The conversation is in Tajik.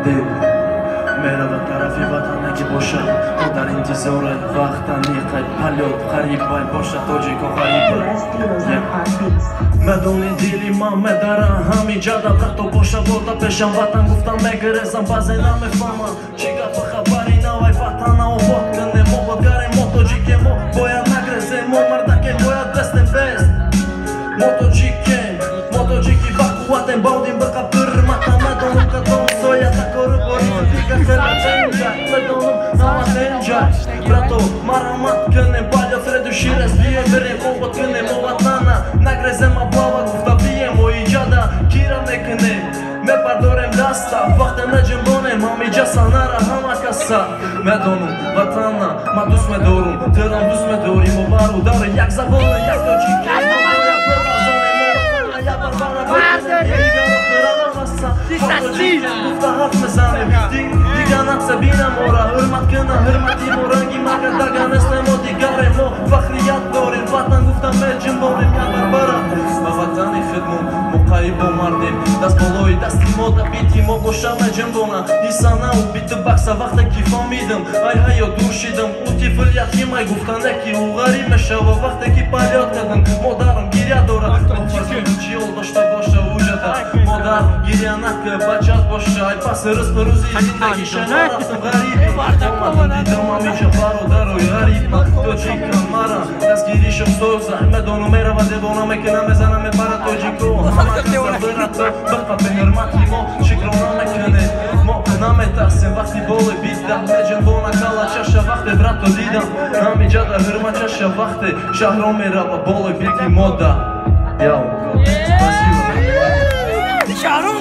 Дил мерава тарафи ватане ки боша, мо дар интизоре вақта ниқай полёт ғарибай боша, тоҷико ғарибай. Медони, дили ман медара ҳамиҷада, брато, боша бода пешам ватан гуфтам мегирезам, баъзе намефаҳмам чӣ гапа, хабари навай. Ватана обод кунем, мо бодгарем, мо тоҷикем, мо бояд нагрезем, мо мардакем, бояд бестем бест. Мо тоҷикем, мо тоҷики бақувватем, баудим биқа ҳурмата. Медонам, кадом соя такору бори дига хелатенҷа, медонам, наватенҷа. Брато, марамат кунем, полёт средуши разбием, бирем обод кунем мо ватана, нагрезем, облава гуфта бием, мо иҷада кира мекунем, мепардорем даста, вақте меҷунбонем ҳамиҷа санара ҳама каса. Медонам, ватана ман дӯст медорум, тирам дӯст медорӣ, мо бародари як забона, як тоҷикем, мо бояд бибазонем мо ватана, як барбара гуфта ҳарф мезанем. Дига нақса бинам ора ҳурмат кина, ҳурмати мо ранги мага дага нестем, мо дигарем, мо фахрият дорем, ватан гуфта меҷунбонем як барбара ба ватани хидмон. Мо қариб омардем, даст болои дасти мо да бити мо боша меҷунбона исанау биту бакса. Вақте ки фаҳмидам, ай ҳаё дур шидам, ӯ тифл ятимай гуфтане ки ӯ ғариб мешава. Вақте ки полёт кардам, модарам гиря дорад, чӣ ҳол дошта боша уҷада. Модар, гиря нака, бачат боша, ай паси ризқу рӯзи зиндагиша нарафтам ғарибӣ. Омадам, дидам ҳамиҷа бародарои ғариб тоҷикам, мара дастгиришам соза. Медонам, мерава девона мекунам, мезанам, мебара тоҷико ҳама каса бирата биқапе ҳурмати мо шукрона мекунем. Мо наметарсем, вақти боле бида меҷунбона кала чаша. Вақте брато дидам ҳамиҷада ҳурмат чаша, вақте шаҳро мерава боле бити мода. Яу, спасибо. Шаҳром.